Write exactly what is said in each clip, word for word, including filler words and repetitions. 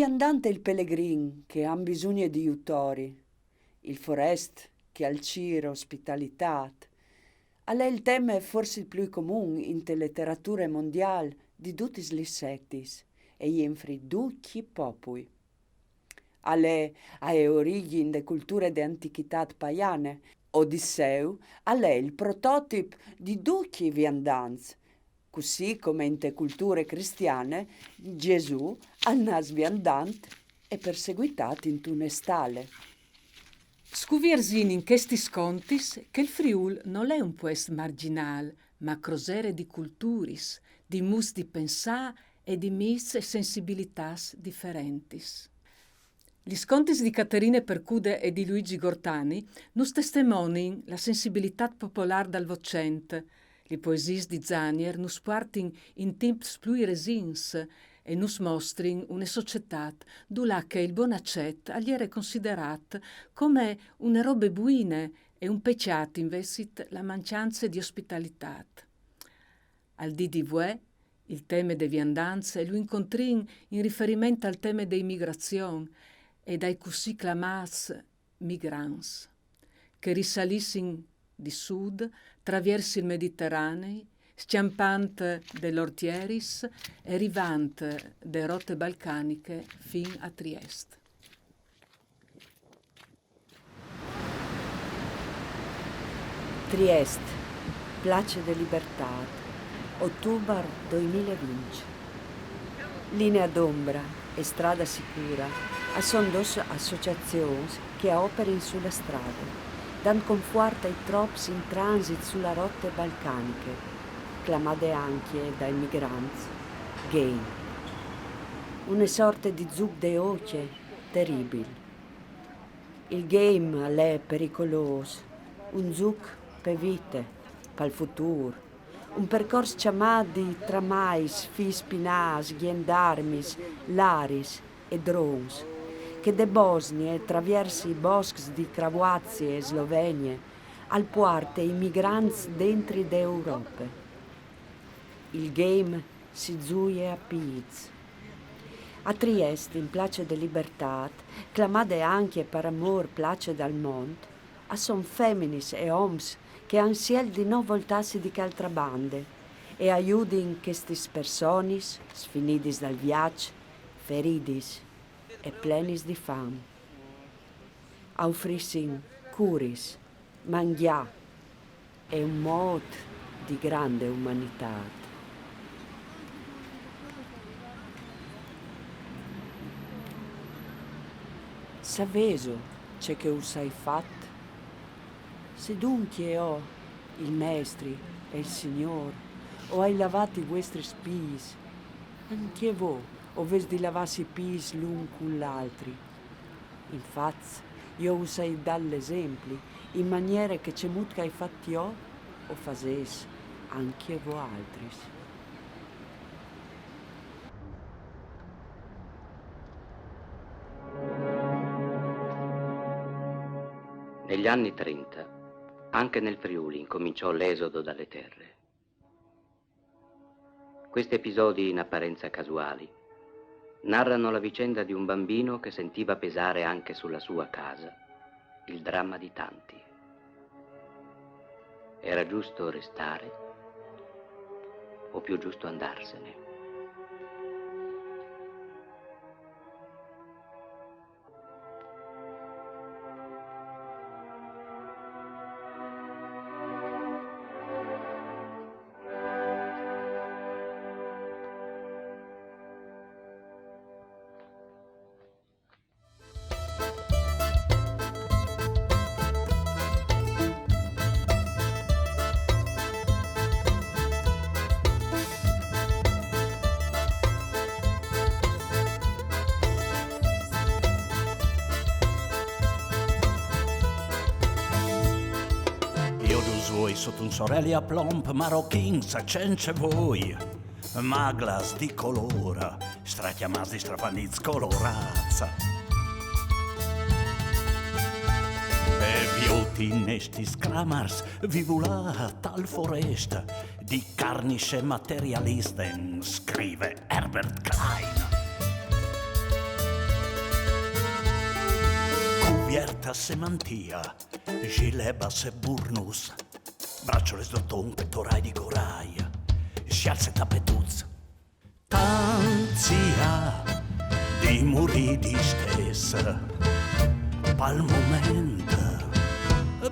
Viandant e il pelegrin che han bisugne di jutori, il forest che al cîr ospitalitât, al è il teme forsit plui comun inte leterature mondiâl di dutis lis etis e jenfri ducj i popui. Al è ae origjin de culture de antichitât paiane. Odisseu al è il prototip di ducj i viandants, cussì come inte culture cristiane Gesù al nas viandant e perseguitât intune stale. Scuvierzìn in chestis contis che il Friûl nol è un puest marginâl, ma crosere di culturis, di mûts di pensâ e di mîts e sensibilitâts diferentis. Lis contis di Caterine Percude e di Luigi Gortani nus testemonin la sensibilitât popolâr dal Votcent. Lis poesiis di Zanier nus puartin in timps plui resins e nus mostrin une societât dulà che il bon acet al jere considerât come une robe buine e un pecjât invezit la mancjance di ospitalitât. Al dì di vuê, il teme de viandance lu incontrìn in riferiment al teme de imigrazion e dai cussì clamâts migrants, che risalissin di sud traviers il Mediterani, scjampant de lôr tieris e rivant de rote balcaniche fin a Triest. Triest, Place de Libertât, otubar doi mil e vincj. Linea d'ombra e Strada Sicura a son dôs associazions che a operin su la strade, dant confuart ai trops in transit su la rote balcaniche, clamade ancje dai migrants game. Une sorte di zûc de ocje teribil. Il game al è pericolôs, un zûc pe vite, pal futûr, un percors cjamât di tramais, fîs pinâts, gjendarmis, laris e drons, che de Bosnie, traviers i boscs di Cravuazie e Slovenie, al puarte i migrants dentri de Europe. Il game si zuie a pîts. A Triest, in Place de Libertât, clamade ancje par amôr Place dal Mont, a son feminis e oms che a àn sielt di no voltâsi di chê altre bande e a judin chestis personis sfinidis dal viaç, feridis e plenis di fam. A ufrissin curis, mangjâ e un mot di grande umanitât. Savêso ce che us ai fat? Se duncje jo, il mestri e il Signôr, o ai lavât i vuestris pîts, ancje vô o vês di lavâsi i pîts l'un cun l'altri. Infats, jo us ai dât l'esempli, in maniere che cemût che ai fat jo, o fasês ancje voaltris. Negli anni trenta, anche nel Friuli incominciò l'esodo dalle terre. Questi episodi, in apparenza casuali, narrano la vicenda di un bambino che sentiva pesare anche sulla sua casa il dramma di tanti. Era giusto restare o più giusto andarsene? Jo dus voi sot un soreli a plomb, marochins, cence voi, maglas di colôr, stracjamâts di strafanits colorâts. E viôt in estis clamars, vi vulâ tal forest, die karnische Materialisten, scrive Herbert Klein. Cubierta se mantia, gilebas e burnus, braçoles d'oton, petorai di corai, scials e tapetuts. Tanzia di murì distès, pal moment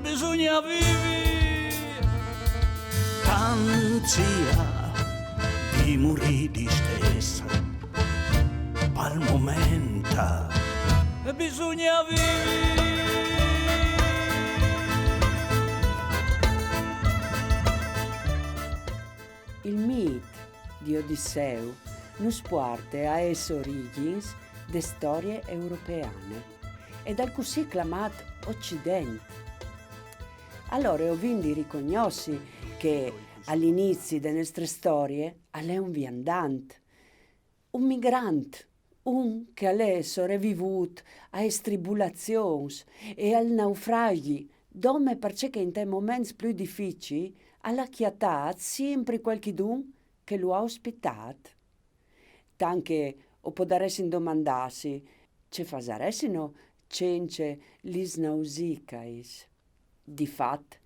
bisogna vivi. Tanzia di murì distès, pal moment bisogna vivi. Il mit di Odisseu nus puarte a es origjins de storie europeane e dal cussì clamat Occident. Alore o vin di ricognossi che al inizi de nestre storie al è un viandant, un migrant, un che al è sorevivût a es tribulazions e al naufragji, dome parcè che intai moments plui dificii al à cjatât simpri cualchidun che lu à ospitât. Tant che o podaressin domandâsi ce fasaressino cence lis Nausicais. Di fat,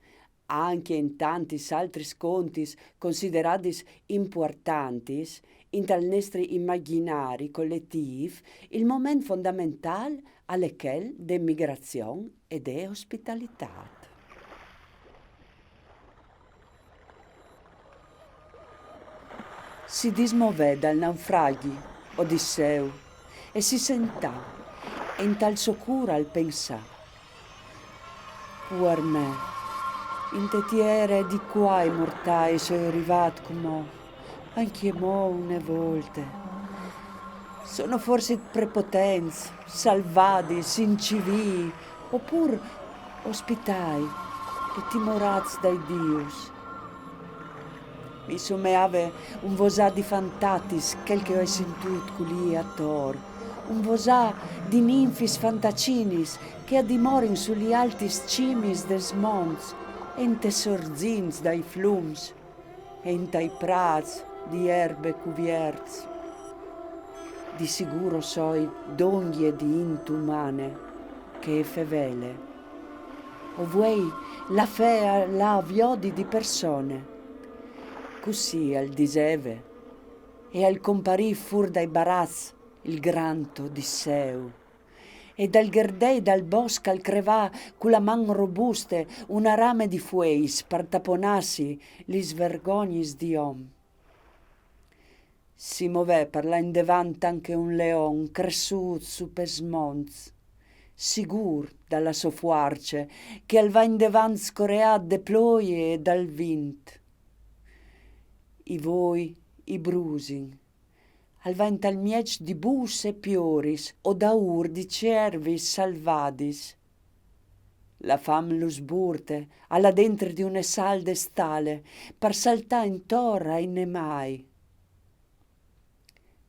ancje in tantis altris contis consideradis impuartantis, intal nestri imagjinari coletîf, il moment fondamentâl al è chel de migrazion e de ospitalitât. Si dismovè dal naufragji Odisseu e si sentà, e intal so cûr al pensà: Puar me, inte tiere di cuai mortâi soi rivât cumò, ancjemò une volte. Sono forsit prepotents, salvadis, incivîi, opûr ospitâi e timorâts dai dius? Mi someave un vosâ di fantatis chel che o ai sintût culì ator, un vosâ di ninfis fantacinis che a dimorin su li altis cimis des monts e intes sorzints dai flums e intai prâts di erbe cuvierts. Di sigûr o soi dongje di int umane che e fevele. O vuei lâ a viodi di persone. Cussì al diseve, e al comparì fûr dai baraçs il grant Odisseu. E dal gardei dal bosc al crevà cu la man robuste une rame di fueis par taponâsi lis vergognis di om. Si movè par lâ indevant ancje un leon cressût su pes monts, sigûr da la sô fuarce, che al va indevant scoreât de ploie e dal vint. I voi i brusin, al va intal mieç di bûs e pioris o daûr di ciervis salvadis. La fam lu sburte a lâ dentri di une salde stale par saltâ intor ai nemâi.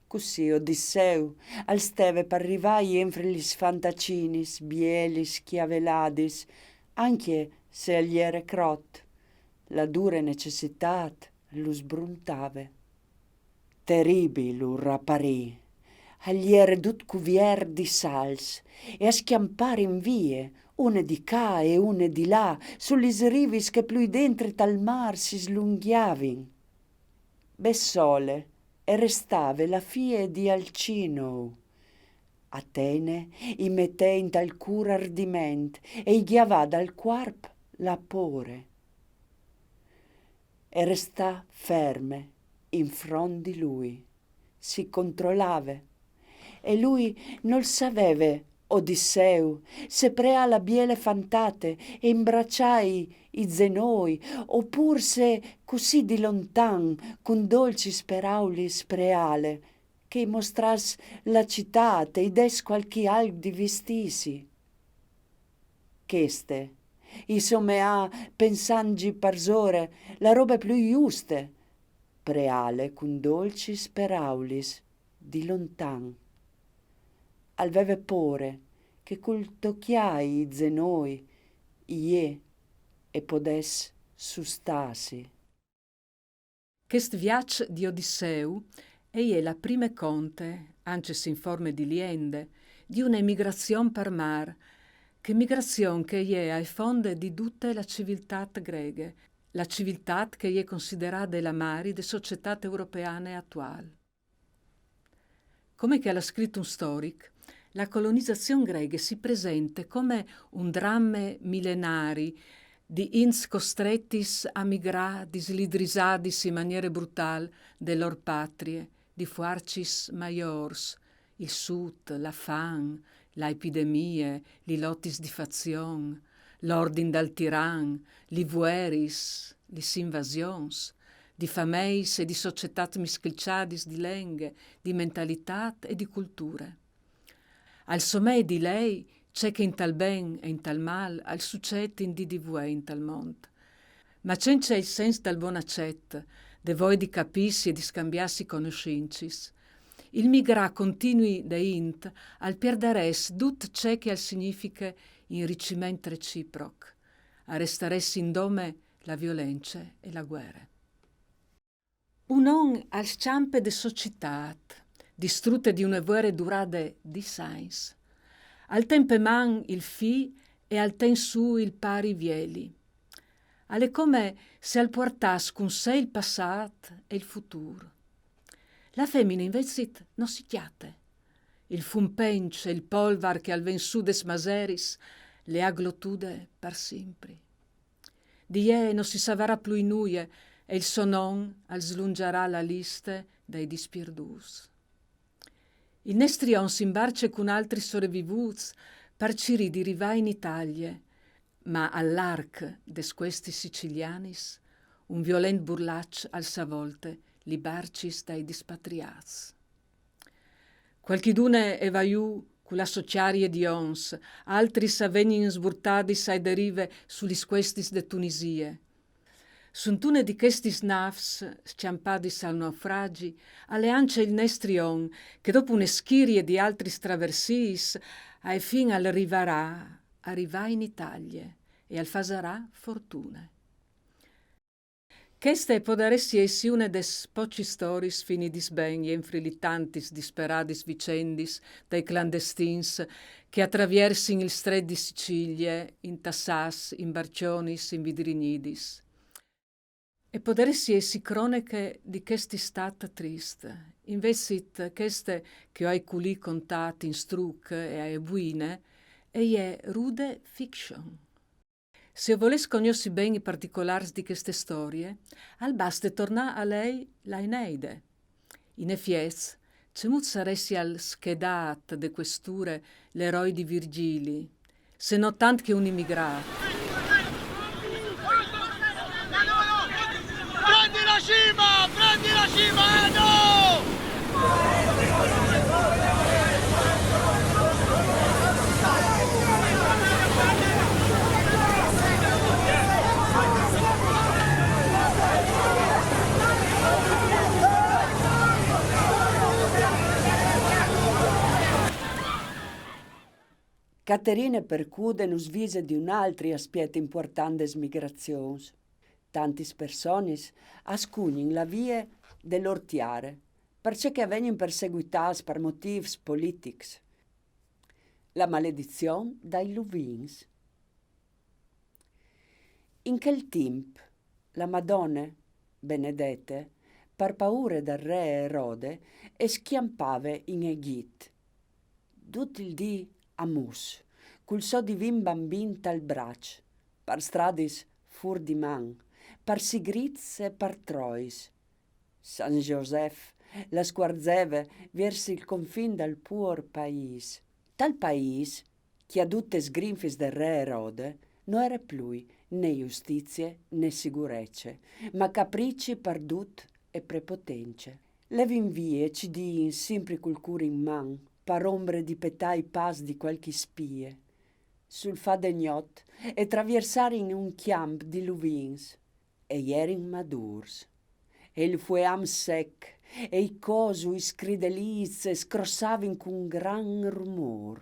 Cussì Odisseu al steve par rivâi enfri lis fantacinis bielis cjaveladis, ancje se al jere crot, la dure necessitât lu sbruntave. Teribil ur aparì. Al jere dut cuviert di sals e a scjamparin vie, une di ca e une di là, su lis rivis che plui dentri tal mâr si slungjavin. Bessole e restave la fie di Alcinou. Atene i metè intal cûr ardiment e i gjavà dal cuarp la pôre. E restà ferme in front di lui. Si controlave. E lui nol saveve, Odisseu, se preâ la biele fantate e imbraçâi i zenoi, opûr se cussì di lontan, cun dolcis peraulis preâle, che i mostràs la citât e i dès cualchi alc di vistîsi. Cheste i someà, pensantgi parsore, la robe plui juste, preâle cun dolcis peraulis di lontan. Al veve pôre che cul tocjâi i zenoi jê e podès sustâsi. Chest viaç di Odisseu e je la prime conte, ancje se in forme di liende, di une emigrazion par mâr, chê migrazion che e je ae fonde di dute la civiltât greghe, la civiltât che e je considerade la mari de societât europeane atuâl. Come che al à scrit un storic, la colonizazion greghe si presente come un drame milenari di ints costretis a migrâ dislidrisadis in maniere brutâl de lôr patrie, di fuarcis maiôrs, il sut, la fam, la epidemie, li lotis di fazion, l'ordin dal tiran, li vueris, lis invasions, di fameis e di societâts miscliçadis di lenghe, di mentalitât e di culture. Al somee di lei ce che intal ben e intal mâl al sucêt in dì di vuê intal mont. Ma cence il sens dal bon acet, de voie di capîsi e di scambiâsi cognossincis, il migrâ continui de int al pierdarès dut ce che al significhe inriciment reciproc. A restarès indome la violence e la guere. Un om al scjampe de sô citât, distrute di une vuere durade dîs agns. Al ten pe man il fi e al ten sù il pari vieli. Al è come se al puartàs cun se il passât e il futûr. La femine invezit no si cjate. Il fum penç e il polvar che al ven sù des maseris le à glotude par simpri. Di jê no si savarà plui nuie e il so non al slungiarà la liste dai dispierdûts. Il nestri om s'imbarce cun altris sorevivûts par cirî di rivâ in Italie, ma al larc des cuestis sicilianis un violent burlaç al savolte li barcis dai dispatriâts. Cualchidune e va jù cu la sô cjarie di oms, altris a vegnin sburtadis ae derive su lis cuestis de Tunisie. Suntune di chestis nâfs, scjampadis al naufragi, al è ancje il nestri om che dopo une schirie di altris traversiis, ae fin al rivarà a rivâ in Italie e al fasarà fortune. Cheste e podarès jessi une des pocjis storiis finidis ben jenfri li tantis disperadis vicendis dai clandestins che a traviersin il stret di Sicilie, intassâts in barcjonis invidrignidis. E podarès jessi croneche di chest istât trist. Invezit cheste che o ai culì contât in struc e ae buine, e je rude fiction. Se o volês cognossi ben i particolârs di cheste storie, al baste tornâ a lei la Eneide. In efiets, cemût saressial schedât de cuesture l'eroi di Virgjili, se no tant che un imigrât? Prendi la cima! Prendi la cima, Edo! Caterine Percude nus vise di un altri aspiet impuartant des migrazions. Tantis personis a scugnin la vie de lôr tiere, parcè che a vegnin perseguitâts par motîfs politics. La maledizion dai luvins. In chel timp, la Madone, benedete, par paure dal re Erode, e scjampave in Egjit. Dut il dì a mus, cul so divin bambin tal braç, par stradis fûr di man, par sigrits e par trois. San Josef la scuarzeve viers il confin dal puor paîs. Tal paîs, cjadût tes grinfis dal re Erode, no jere plui ne justizie ne sigurece, ma caprici par dut e prepotence. Levin vie, ci dîs, simpri cul cûr in man, par ombre di petâ i pas di cualchi spie. Sul fâ de gnot e traviersarin un cjamp di luvins. E jerin madûrs. E il fueam sec, e i cosuis scridelîts e scrossavin cun gran rumôr.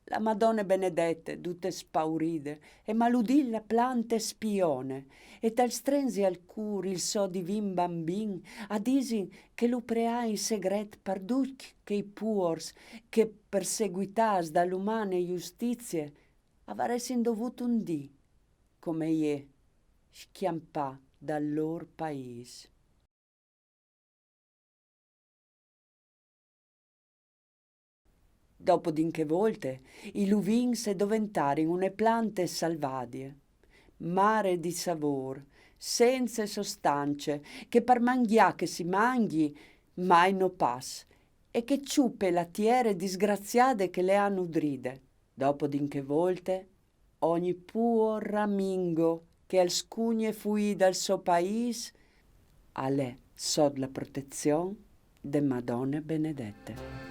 La Madone benedete, dute spauride, e maludì la plante spione, e tal strenzi al cûr il so divin bambin, a disin che lu preà in segret par ducj chei puors che, perseguitâts da l'umane justizie, a varessin dovût un dì, come jê, scjampâ dal lôr paîs. Dopo di in chê volte, i luvins a doventarin une plante salvadie, mare di savôr, cence sostance, che par mangjâ che si mangji, mai no pas, e che çupe la tiere disgraziade che le à nudride. Dopo di in chê volte, ogni puor ramingo che al scugne fuî dal so paîs al è sot la protezion de Madone benedete.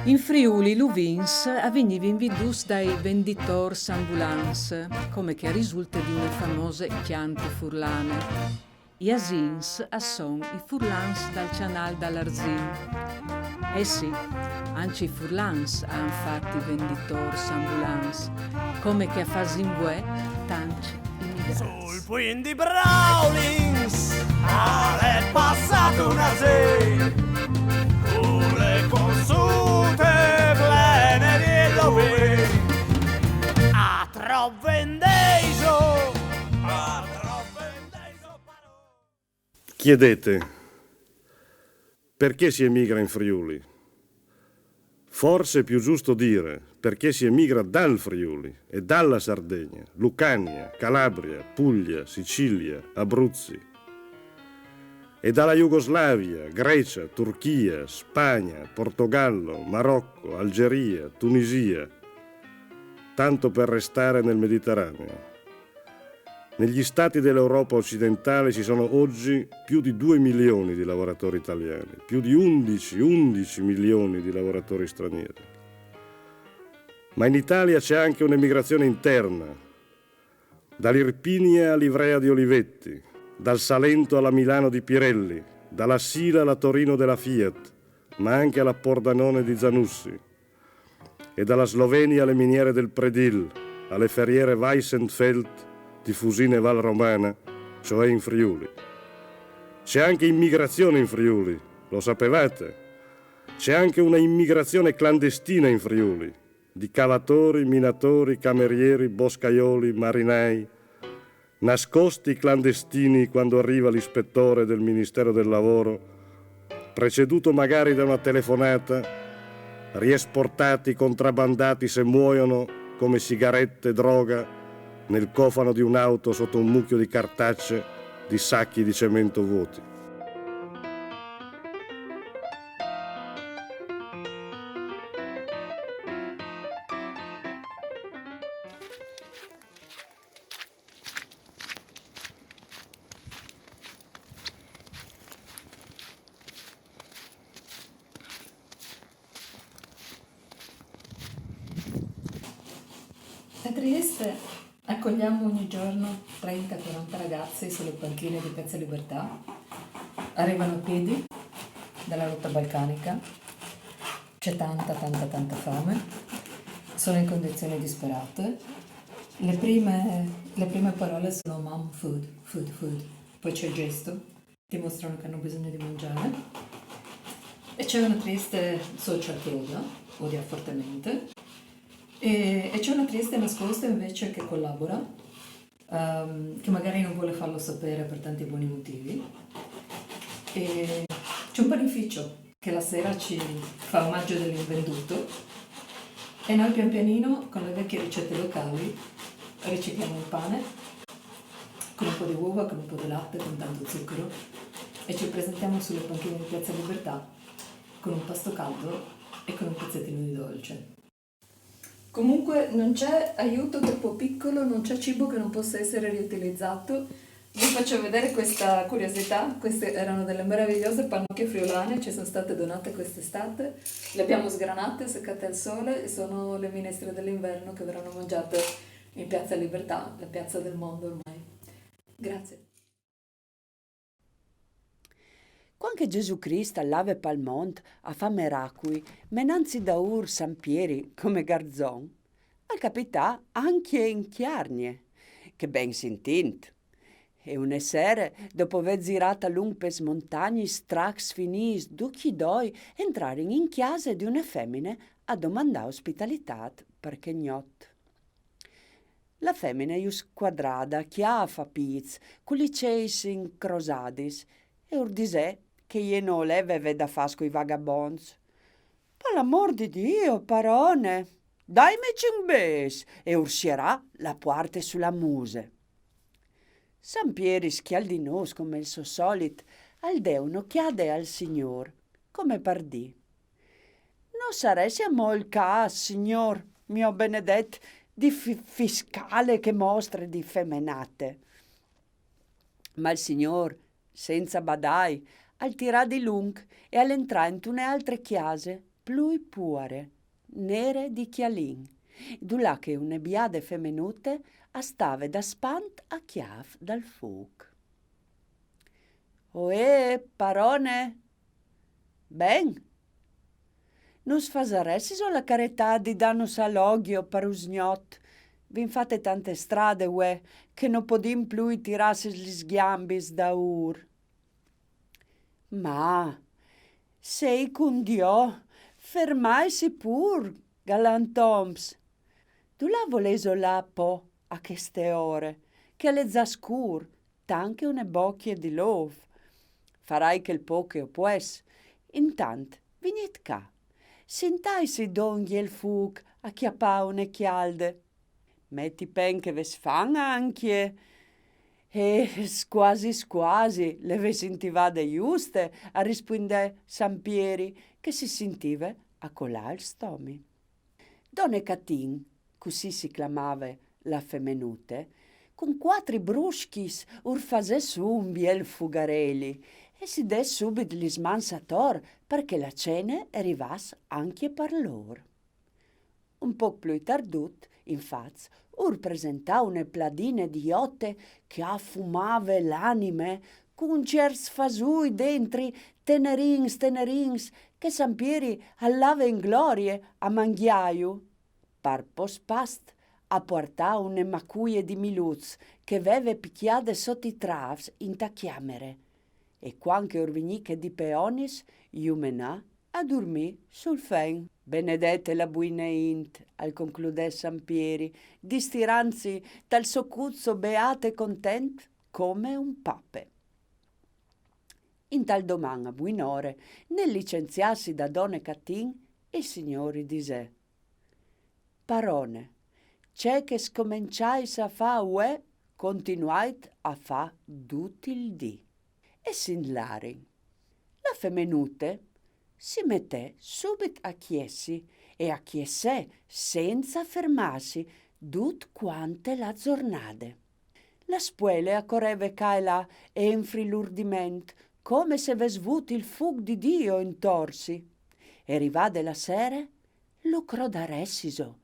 In Friûl i luvins a vignivin viduts dai venditôrs ambulants, come che a risulte di une famose cjante furlane. I asins a son i furlans dal Cjanâl dal Arzin. Eh sì, ancje i furlans a àn fat i venditôrs ambulants, come che a fasin vuê tancj imigrants. Sul puint di Brawlings al è passât un asin, cu le consute plene di luvin. A trop vendeiso, a trop vendeiso, però. Chiedete: perché si emigra in Friuli? Forse è più giusto dire: perché si emigra dal Friuli e dalla Sardegna, Lucania, Calabria, Puglia, Sicilia, Abruzzi, e dalla Jugoslavia, Grecia, Turchia, Spagna, Portogallo, Marocco, Algeria, Tunisia, tanto per restare nel Mediterraneo. Negli stati dell'Europa occidentale ci sono oggi più di due milioni di lavoratori italiani, più di undici, undici milioni di lavoratori stranieri. Ma in Italia c'è anche un'emigrazione interna, dall'Irpinia all'Ivrea di Olivetti, dal Salento alla Milano di Pirelli, dalla Sila alla Torino della Fiat, ma anche alla Pordenone di Zanussi, e dalla Slovenia alle miniere del Predil, alle ferriere Weissenfels di Fusine Val Romana, cioè in Friuli. C'è anche immigrazione in Friuli, lo sapevate? C'è anche una immigrazione clandestina in Friuli, di cavatori, minatori, camerieri, boscaioli, marinai, nascosti clandestini quando arriva l'ispettore del Ministero del Lavoro, preceduto magari da una telefonata, riesportati, contrabbandati se muoiono come sigarette, droga, nel cofano di un'auto sotto un mucchio di cartacce, di sacchi di cemento vuoti. A Trieste accogliamo ogni giorno trenta quaranta ragazzi sulle panchine di Piazza Libertà. Arrivano a piedi dalla rotta balcanica. C'è tanta, tanta, tanta fame. Sono in condizioni disperate. Le prime, le prime parole sono "Mom, food, food, food". Poi c'è il gesto, ti mostrano che hanno bisogno di mangiare. E c'è una Trieste social che odia, odia fortemente. E, e c'è una Trieste nascosta invece che collabora, ehm, che magari non vuole farlo sapere per tanti buoni motivi. E c'è un panificio che la sera ci fa omaggio dell'invenduto e noi pian pianino con le vecchie ricette locali ricicliamo il pane con un po' di uova, con un po' di latte, con tanto zucchero e ci presentiamo sulle panchine di Piazza Libertà con un pasto caldo e con un pezzettino di dolce. Comunque non c'è aiuto troppo piccolo, non c'è cibo che non possa essere riutilizzato. Vi faccio vedere questa curiosità, queste erano delle meravigliose pannocchie friulane, ci sono state donate quest'estate, le abbiamo sgranate, seccate al sole e sono le minestre dell'inverno che verranno mangiate in Piazza Libertà, la piazza del mondo ormai. Grazie. Cuant che Gesù Crist al lave pal mont a fâ meracui, menantsi daûr San Pieri come garzon, al capità ancje in Cjargne, che ben si intint. E une sere, dopo vê zirât a lunc pes montagnis, stracs finîts ducj i doi, entrarin in cjase di une femine a domandâ ospitalitât par chê gnot. La femine ju scjavà da cjâf a pîts, cu lis ceis incrosadis, e ur disè che jê no le veve da fâ cui vagabonts. Par l'amôr di Diu, parone, daimi cinc bêçs, e ur sierà la puarte su la muse. San Pieri, scjaldinôs come il so solit, al dè une ocjade al Signôr, come par dî: No sarès amò il câs, Signôr mio benedet, di fi-, fiscâle chê mostre di femenate. Ma il Signôr, senza badâi, al tirà di lunc e al entrà intune altre cjase, plui puare, nere di cjalin, dulà che une biade femenute a stave daspant a cjâf dal fûc. Oè, parone! Ben! Nus fasaressiso la caritât di dânus alogjo par usgnot? Vin fate tante strade, vuê, che no podìn plui tirâsi lis gjambis daûr. Ma, sei cun Diu, fermaitsi pûr, galantoms. Dulà volêso lâ po a cheste ore, che al è za scûr, tant che une bocje di lôf? Farai chel pôc che o pues. Intant, vignît ca. Sintaitsi dongje il fûc a cjapâ une cjalde. Meti pen che vês fam ancje. E scuasi scuasi le vês intivade juste, al rispuindè San Pieri, che si sintive a colâ il stomi. Done Catin, cussì si clamave la femenute, cun cuatri bruscjis ur fasè sù un biel fugareli e si dè subit lis mans ator par che la cene e rivàs ancje par lôr. Un pôc plui tardut, infats, ur presentà une pladine di jote che a fumave l'anime, cun cierts fasûi dentri, tenerins, tenerins, che San Pieri al lave in glorie a mangjâju. Par post past a puartà une macuie di miluçs che veve picjade sot i trâfs inta cjamere. E cuant che ur vignì chê di peonis, ju menà a durmî sul fen. Benedete la buine int, al concludè San Pieri, distirantsi tal so cuzzo beât e content come un pape. Intal doman a buinore, nel licenziâsi da done Catin, il Signôr i disè: Parone, ce che scomençais a fâ vuê, continuait a fâ dut il dì. E si 'nd larin. La femenute si metè subit a cjessi e a cjessè senza fermâsi dut cuante la zornade. La spuele a coreve ca e là enfri l'urdiment, come se ves vût il fûc di Diu intor si. E rivade la sere, lu crodaressiso.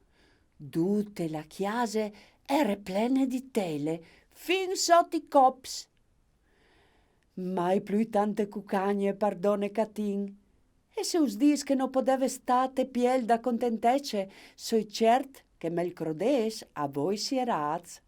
Dute la cjase e jere plene di tele, fin sot i cops. Mai plui tante cucagne par done Catin. E se us dîs che no podeve stâ te piel da contentece, soi ciert che me'l crodês a voi sierâts.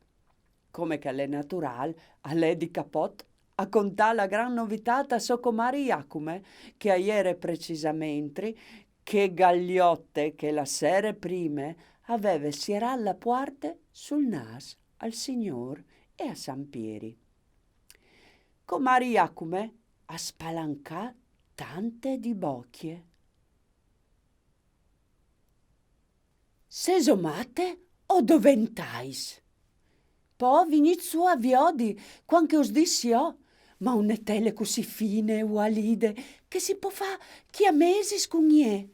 Come che al è naturâl, al è di capot a contâ la gran novitât a sô comari Jacume, che a jere precisamentri chê galjote che la sere prime a veve sierât la puarte sul nâs al Signôr e a San Pieri. Comari Jacume a spalancà tante di bocje. Sêso mate o doventais? Po vignît sù a viodi cuant che us dîs jo, ma une tele cussì fine e vualide che si pò fâ cjamesis cun jê.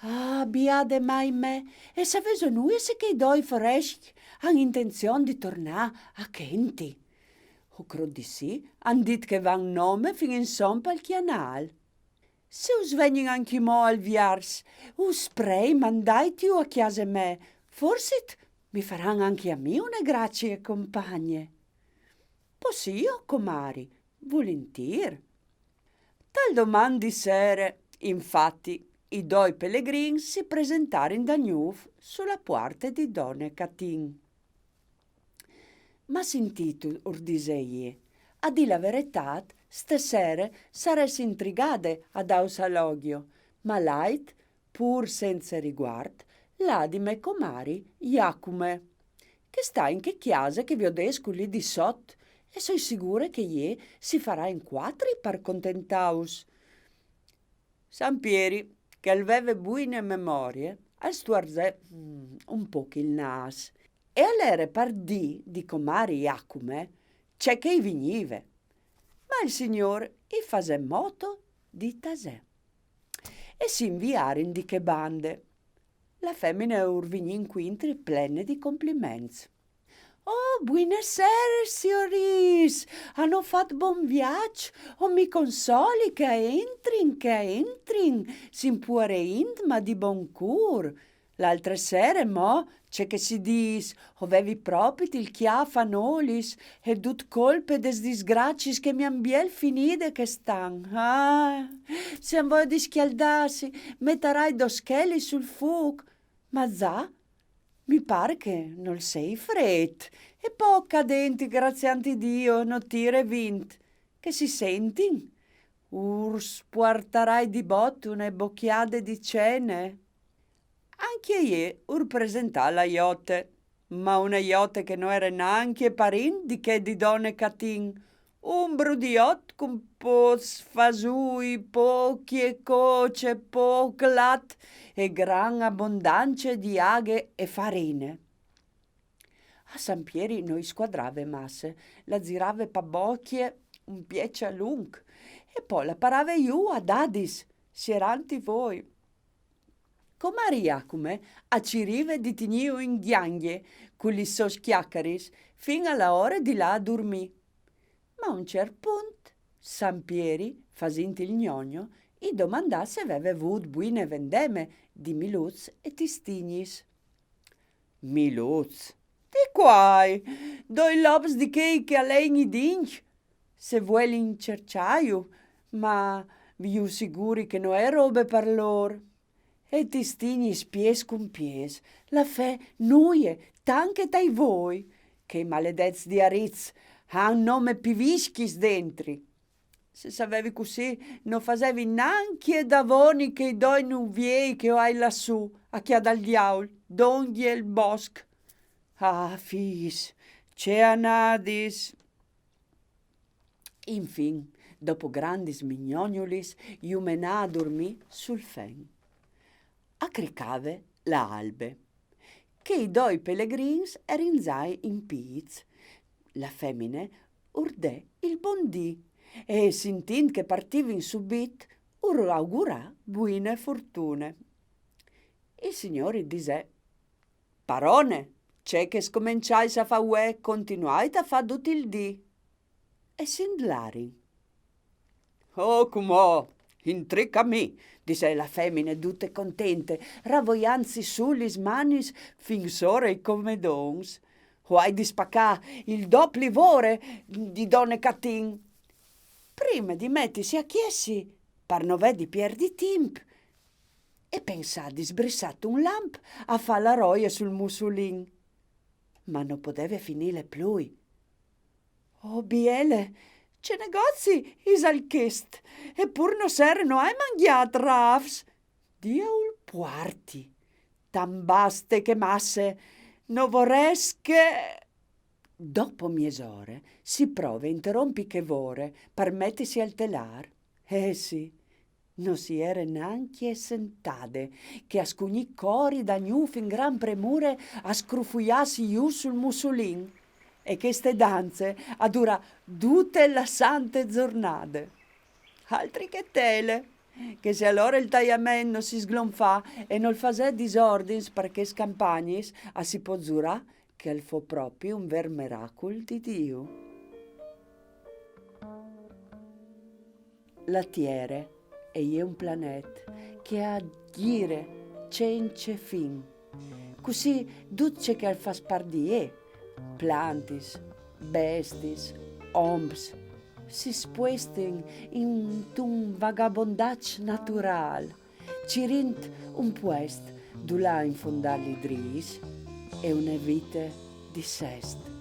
Ah, biade mai me, e savêso nuie se chei doi forescj a àn intenzion di tornâ a chenti? O crôt di sì, a àn dit che a van nome fin insom pal cjanâl. Se us vegnin ancjemò al viers, us prei mandaitju a cjase mê, forsit mi faran ancje a mi une gracie compagne. Possio, comari, vulintîr. Al doman di sere, infati, i doi pelegrins si presentarin da gnûf su la puarte di done Catin. Ma sintît, ur disè jê, a dî la veretât, stessere sarès intrigade a dâus alogjo, ma lait, pûr cence riguart, là di mê comari Jacume, che e sta in chê cjase che viodês culì di sot, e soi sigure che jê si farà in cuatri par contentâus. San Pieri, che al veve buine memorie, al stuarzè, mm, un pôc il nâs, e al jere par dî di comari Jacume ce che i vignive. Ma il Signôr i fasè moto di tasè. E si inviarin di chê bande. La femine ur vignì incuintri plene di compliments. Oh, buine sere, siorîs! A no fât bon viaç? Oh, mi consoli che a entrin, che a entrin! Sin puareint, ma di bon cûr. L'altre sere, mo, ce che si dîs, o vevi propit il cjâf a nolis, e dut colpe des disgraciis che mi àn biel finide chest an. Ah, se a àn voie di scjaldâsi, metarai dôs schelis sul fûc. Ma za, mi pâr che nol sei frêt, e po ca dentri, gracianti Diu, no tire vint, che si sentin. Ur spuartarai di bot une bocjade di cene. Ancje jê ur presentà la jote, ma une jote che no jere nancje parint di chê di done Catin, un brudiot cun pôcs fasûi, pocje coce, pôc lat e gran abondance di aghe e farine. A San Pieri no i scuadrave masse, la zirave pa bocje un pieç a lunc, e po la parave jù a dadis, sierant i voi. Comari Jacume a cirive di tignîju in gjangje cu lis sôs cjacaris fin a la ore di lâ a durmî. Ma a un ciert punt, San Pieri, fasint il gnogno, i domandà se a veve vût buine vendeme di miluçs e tistignis. Miluçs? Di cuâi? Doi lops di chei che a lein i dincj? Se vuelin cerçâju, ma ju siguri che no è robe par lôr. E tistignis piês cun piês, la fè nuie, tant che tai voi, che i maledets di ariçs a àn nome piviscjis dentri. Se savevi cussì, no fasevi nancje davoni chei doi nuviei che o ai lassù, a cjâ dal diaul, dongje il bosc. Ah, fîs, ce anadis! Infin, dopo grandis mignognulis, ju menà a durmî sul fen. A cricave la albe. Chei doi pelegrins a jerin za in pîts. La femine ur dè il bondì e, sintint che a partivin subit, ur augurà buine fortune. Il Signôr i disè: Parone, ce che scomençais a fâ vuê, continuait a fâ dut il dì. E si 'nd larin. Oh, cumò, intric a mi, disè la femine dute contente, ravoiantsi sù lis manis fin sore i comedons. O ai di spacâ il dopli vore di done Catin. Prime di metisi a cjessi, par no vê di pierdi timp, e pensà di sbrissâ un lamp a fâ la roie sul mussulin. Ma no podeve finîle plui. Oh, biele, ce negozi isal chest? Epûr no sere no ai mangjât râfs. Diaul puarti, tant baste che masse, no vorès che... Dopo miezore si prove a interompi chê vore par metisi al telâr. Eh sì, no si jere nancje sentade, che a scugnì cori da gnûf in gran premure a scrufuiâsi jù sul mussulin. E cheste danze a durà dute la sante zornade. Altri che tele! Che se alore il taiament no si sglonfà e nol fasè disordins par chês campagnis, a si pò zurâ che al fo propi un vêr miracul di Diu. La Tiere e je un planet che a gjire cence fin. Cussì dut ce che al fâs part di jê, plantis, bestis, oms, si spuestin intun vagabondaç naturâl, cirint un puest dulà infondâ lidrîs e une vite di sest.